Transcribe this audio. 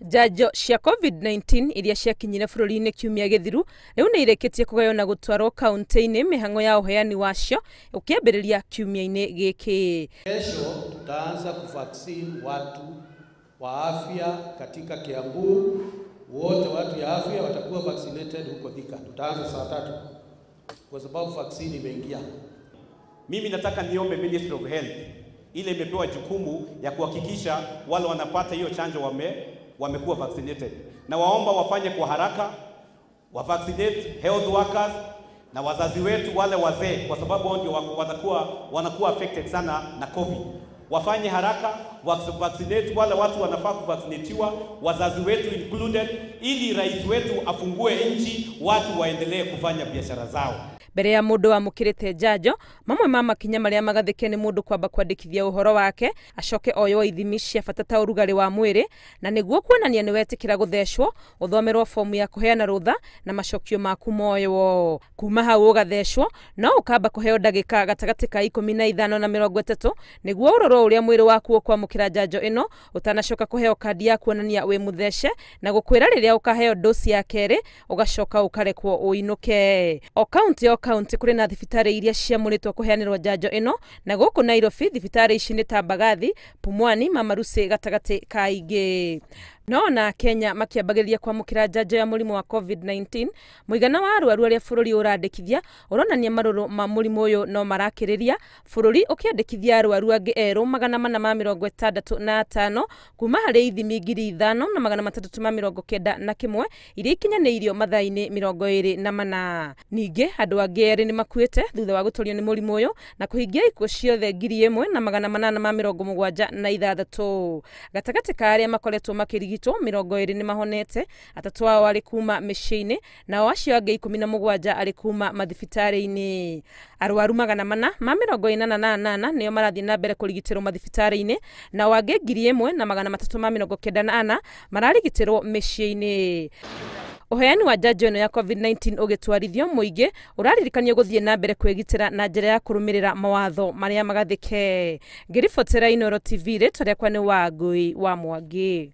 Njanjo cia COVID-19 iria ciakinyire bũrũri-inĩ kiumia gĩthiru rĩu nĩ irĩkĩtie kũgaywo na gũtwarwo kaunti-inĩ, mĩhang'o ya ũheani wacio ũkĩambĩrĩria kiumia-inĩ gĩkĩ. Kesho tutaanza kuvaccine watu wa afya katika Kiambu, wote watu ya afya watakuwa vaccinated huko Thika. Tutaanza saa 3 kwa sababu vaccine imeingia. Mimi nataka niombe Ministry of Health ile imepewa jukumu ya kuhakikisha wale wanapata hiyo chanjo wamekuwa vaccinated, na waomba wafanye kwa haraka, wa vaccinate health workers na wazazi wetu wale wazee, kwa sababu wao ndio wanakuwa affected sana na COVID. Wafanye haraka vaccinate wale watu wanafaa kuvaccinatiwa, wazazi wetu included, ili rais wetu afungue nchi, watu waendelee kufanya biashara zao. Mbere ya mundu wamukirite njanjo, mamwe ma makinya maria magathike ni mundu kwamba kwandikithia uhoro wake, acoke oywo ithimi cia bata ta urugari wa mwiri, na niguo kuonania ni wetikira guthecwo, uthomerwo fomu ya kuheana rutha na macokio maku moywo. Kuma hau ugathecwo, no ukamba kuheo ndagika gatagati ka 15 na 30 niguo urorwo uria mwiri waku ukwamukira njanjo ino, utanacoka kuheo kandi ya kuonania wi muthece na gukwira riria ukaheo dosi ya keri ugacoka ukarekwo uinuke. O kaunti o kaunti kuri na thibitarĩ iria ciamũrĩtwo kũheanĩrwo njanjo ĩno, na gũkũ Nairobi thibitarĩ ici nĩ ta Mbagathi, Pumwani, Mama Lucy gatagatĩ ka ingĩ. No na Kenya makiambagĩrĩria kwamũkĩra njanjo ya mũrimũ wa COVID-19, mũigana wa arwaru arĩa bũrũri ũrandĩkithia ũronania marũrũ ma mũrimũ ũyũ no marakĩrĩria, bũrũri ũkĩandĩkithia arwaru angĩ erũ 465 kuma harĩ ithimi 5691 iria ikinyanĩirio mathaa-inĩ 24. Ningĩ andũ angĩ erĩ nĩ makuĩte thutha wa gũtorio nĩ mũrimũ ũyũ na kũhingia ikuũ ciothe 1876. Gatagatĩ ka arĩa makoretwo makĩrigitwo 20 nĩ mahonete, 3 ao arĩ kuma mĩciĩ-inĩ nao acio angĩ 17 arĩ kuma mathibitarĩ-inĩ. Arwaru 488 nĩo marathiĩ na mbere kũrigitĩrwo mathibitarĩ-inĩ, nao angĩ 1394 mararigitĩrwo mĩciĩ-inĩ. Ũheani wa njanjo ĩno ya COVID-19 ũgĩtwarithio, mũingĩ ũraririkanio gũthiĩ na mbere kwĩgitĩra na njĩra ya kũrũmĩrĩra mawatho marĩa magathĩke. Ngĩribotera Inooro TV, rĩtwa rĩakwa nĩ Wangũi wa Mwangi.